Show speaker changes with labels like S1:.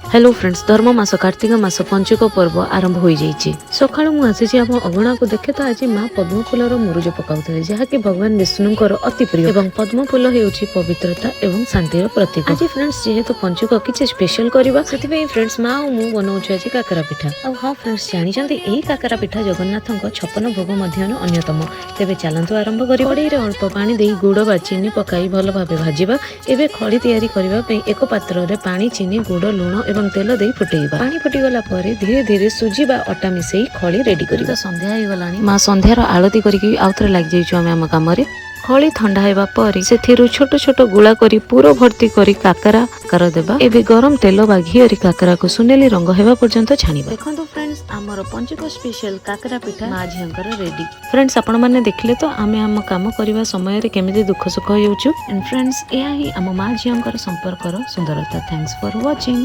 S1: Hello friends, ଧର୍ମ ମାସ କାର୍ତ୍ତିକ ମାସ ପଞ୍ଚୁକ ପର୍ବ ଆରମ୍ଭ ହୋଇଯାଇଛି। ସକାଳୁ ମୁଁ ଆସିଛି ଆମ ଅଗଣାକୁ। ଦେଖେ ତ ଆଜି ମା ପଦ୍ମ ଫୁଲର ମୁରୁଜ ପକାଉଥିଲେ, ଯାହାକି ଭଗବାନ ବିଷ୍ଣୁଙ୍କର ଅତି ପ୍ରିୟ ଏବଂ ପଦ୍ମ ଫୁଲ ହେଉଛି ପବିତ୍ରତା ଏବଂ ଶାନ୍ତିର ପ୍ରତୀକ। ଆଜି ଫ୍ରେଣ୍ଡସ୍, ଯେହେତୁ ପଞ୍ଚୁକ, କିଛି ସ୍ପେଶାଲ କରିବା। ସେଥିପାଇଁ ଫ୍ରେଣ୍ଡସ୍, ମା ଆଉ ମୁଁ ବନଉଛୁ ଆଜି କାକରା ପିଠା। ଆଉ ହଁ ଫ୍ରେଣ୍ଡସ୍, ଜାଣିଛନ୍ତି, ଏହି କାକରା ପିଠା ଜଗନ୍ନାଥଙ୍କ 56 ଭୋଗ ମଧ୍ୟରୁ ଅନ୍ୟତମ। ତେବେ ଚାଲନ୍ତୁ ଆରମ୍ଭ କରିବା। କଡ଼େଇରେ ଅଳ୍ପ ପାଣି ଦେଇ ଗୁଡ଼ ବା ଚିନି ପକାଇ ଭଲ ଭାବେ ଭାଜିବା। ଏବେ ଖଳି ତିଆରି କରିବା ପାଇଁ ଏକ ପାତ୍ରରେ ପାଣି, ଚିନି, ଗୁଡ଼, ଲୁଣ ଏବଂ ତେଲ ଦେଇ ଫୁଟେଇବା। ପାଣି ଫୁଟିଗଲା ପରେ ଧୀରେ ଧୀରେ ସୁଜି ବା ଅଟା ମିଶେଇ ଖଳି ରେଡି କରିବା। ସନ୍ଧ୍ୟା ହେଇଗଲାଣି। ମା ସନ୍ଧ୍ୟାର ଆଳତି କରିକି ଆଉଥରେ ଲାଗିଯାଇଛୁ ଆମେ ଆମ କାମରେ। ଖଳି ଥଣ୍ଡା ହେବା ପରେ ସେଥିରୁ ଛୋଟ ଛୋଟ ଗୁଳା କରି ପୁର ଭର୍ତ୍ତି କରି କାକରା ଆକାର ଦେବା। ଏବେ ଗରମ ତେଲ ବା ଘିଅରେ କାକରାକୁ ସୁନେଲି ରଙ୍ଗ ହେବା ପର୍ଯ୍ୟନ୍ତ ଛାଣିବା। ଦେଖନ୍ତୁ ଫ୍ରେଣ୍ଡସ୍, ଆମର ପଞ୍ଚୁକ ସ୍ପେଶାଲ କାକରା ପିଠା ମା ଝିଅଙ୍କର ରେଡି। ଫ୍ରେଣ୍ଡସ୍, ଆପଣମାନେ ଦେଖିଲେ ତ ଆମେ ଆମ କାମ କରିବା ସମୟରେ କେମିତି ଦୁଃଖ ସୁଖ ହେଉଛୁ। ଆଣ୍ଡ ଫ୍ରେଣ୍ଡସ୍, ଏହା ହିଁ ଆମ ମା ଝିଅଙ୍କର ସମ୍ପର୍କର ସୁନ୍ଦରତା। Thanks for watching.